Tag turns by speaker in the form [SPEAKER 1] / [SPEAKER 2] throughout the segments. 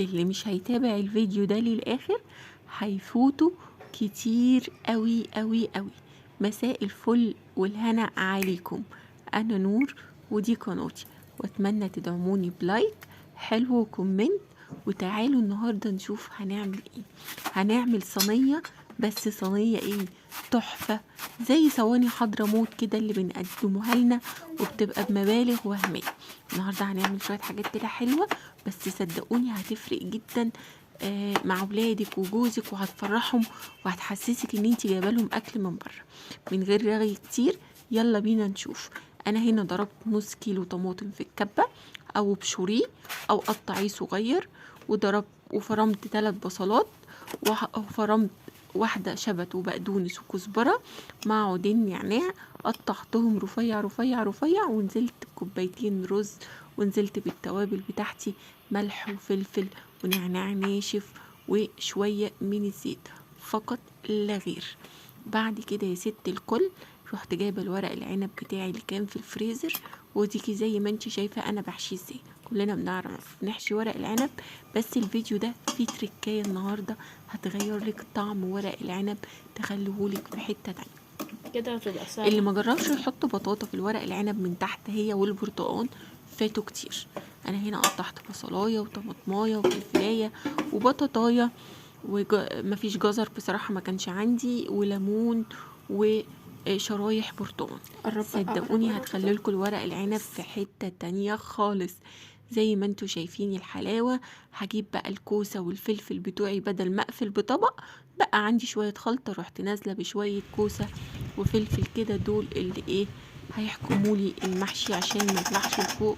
[SPEAKER 1] اللي مش هيتابع الفيديو ده للآخر هيفوتوا كتير قوي قوي قوي. مساء الفل والهنا عليكم، أنا نور ودي قناتي، وأتمنى تدعموني ب like حلو و comment. وتعالوا النهاردة نشوف هنعمل ايه. هنعمل صينية، بس صينية ايه؟ تحفة، زي صواني حضرموت كده اللي بنقدمها لنا وبتبقى بمبالغ وهمية. النهاردة هنعمل شوية حاجات كده حلوة، بس صدقوني هتفرق جدا مع ولادك وجوزك، وهتفرحهم وهتحسسك ان انت جايبه لهم اكل من بره من غير رغي كتير. يلا بينا نشوف. انا هنا ضربت نص كيلو طماطم في الكبه، او بشوريه او قطعية صغير، وضربت وفرمت 3 بصلات، وفرمت واحدة شبت وبقدونس وكزبره مع عودين نعناع، قطعتهم رفيع رفيع رفيع، ونزلت بكوبايتين رز، ونزلت بالتوابل بتاعتي ملح وفلفل ونعناع ناشف وشوية من الزيت فقط لا غير. بعد كده يا ست الكل رحت جايبه الورق العنب بتاعي اللي كان في الفريزر، وديكي زي ما انت شايفه انا بحشيه ازاي. كلنا بنعرف نحشي ورق العنب، بس الفيديو ده فيه تركايه النهارده هتغير لك طعم ورق العنب، تخليهولك في حتة تانية
[SPEAKER 2] كده. هتبقى سهلة.
[SPEAKER 1] اللي ما جربش يحط بطاطا في الورق العنب من تحت هي والبرتقان فاتوا كتير. انا هنا قطعت بصلايه وطماطمايه وفلفلايه وبطاطايه، ومفيش جزر بصراحة ما كانش عندي، وليمون وشرايح برتقان. صدقوني هتخلي لكم الورق العنب في حتة تانية خالص. زي ما انتوا شايفين الحلاوة. هجيب بقى الكوسة والفلفل بتوعي، بدل ما اقفل بطبق بقى عندي شوية خلطة، رحت نازلة بشوية كوسة وفلفل كده، دول اللي ايه هيحكمولي المحشي عشان ما يطلعش لفوق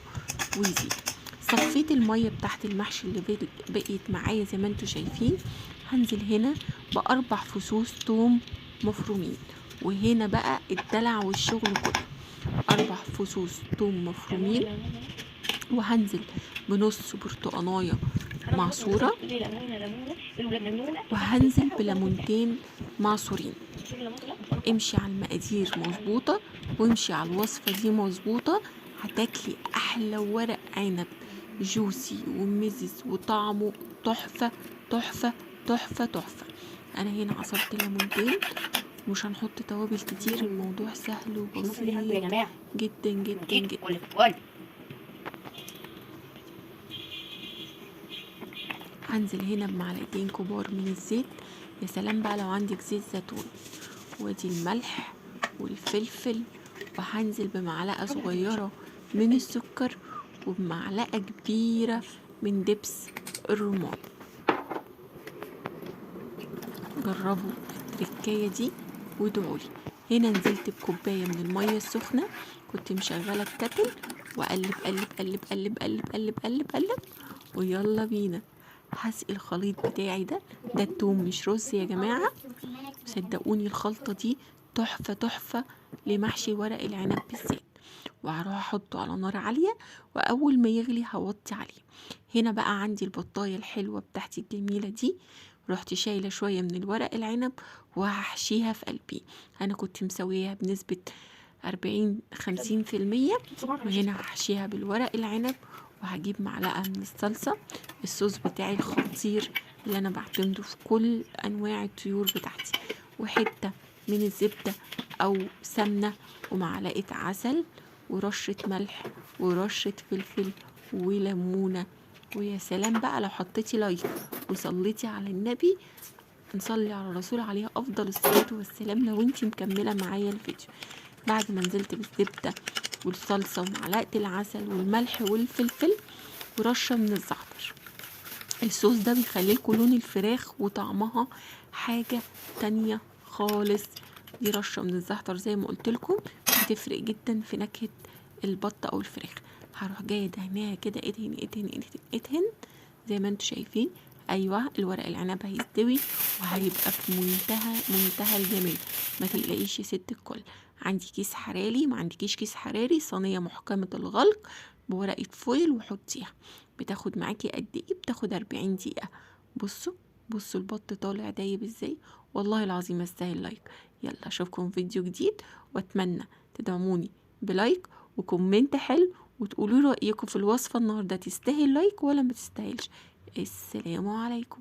[SPEAKER 1] ويزيد. صفيت المية بتاعت المحشي اللي بقيت معايا زي ما انتوا شايفين. هنزل هنا ب4 فصوص توم مفرومين، وهنا بقى الدلع والشغل كله. 4 فصوص توم مفرومين، وهنزل بنص برتقانايه معصوره، وهنزل بليمونتين معصورين. امشي على المقادير مظبوطة وامشي على الوصفة دي مظبوطة، هتاكلي احلى ورق عنب جوسي ومزز وطعمه تحفة تحفة تحفة تحفة. انا هنا عصرت ليمونتين، مش هنحط توابل كتير، الموضوع سهل وبسيط جدا جدا جدا. هنزل هنا بمعلقتين كبار من الزيت، يا سلام بقى لو عندك زيت زيتون، وادي الملح والفلفل، وهنزل بمعلقه صغيرة من السكر وبمعلقه كبيرة من دبس الرمان. جربوا التركايه دي وادعولي. هنا نزلت بكوبايه من المية السخنة، كنت مشغله الكتل، واقلب قلب قلب قلب قلب قلب قلب قلب، ويلا بينا هسقي الخليط بتاعي ده. ده التوم مش رز يا جماعة، صدقوني الخلطة دي تحفة تحفة لمحشي ورق العنب بالذات. وهروح احطه على نار عالية، واول ما يغلي هوطي عليه. هنا بقى عندي البطايه الحلوة بتاعتي الجميلة دي، رحت شايله شوية من الورق العنب وهحشيها في قلبي. انا كنت مسويها بنسبة 40-50%، وهنا هحشيها بالورق العنب، وهجيب معلقه من الصلصه، الصوص بتاعي الخطير اللي انا بعتمده في كل انواع الطيور بتاعتي، وحتة من الزبدة او سمنه، ومعلقة عسل، ورشه ملح، ورشه فلفل، وليمونه. ويا سلام بقى لو حطيتي like وصليتي على النبي، نصلي على الرسول عليه افضل الصلاة والسلام لو انتي مكملة معايا الفيديو. بعد ما نزلت بالزبده والصلصه ومعلقة العسل والملح والفلفل ورشه من الزعتر، الصوص ده بيخليلكوا لون الفراخ وطعمها حاجة تانية خالص. دي رشه من الزعتر زي ما قلت لكم بتفرق جدا في نكهة البطة او الفراخ. هروح جاية دهناها كده، ادهن ادهن ادهن ادهن زي ما انتوا شايفين. ايوه الورق العنب هيستوي وهيبقى في منتهى منتهى الجمال، ما تقلقيش يا ست الكل. عندي كيس حراري، ما عندكيش كيس حراري، صينية محكمة الغلق بورقه foil وحطيها. بتاخد معاكي قد ايه؟ بتاخد 40 دقيقة. بصوا بصوا البط طالع دايب ازاي، والله العظيم استاهل like. يلا اشوفكم فيديو جديد، واتمنى تدعموني ب like و comment حلو، وتقولوا رأيكم في الوصفة النهاردة، تستاهل like ولا ما تستاهلش. السلام عليكم.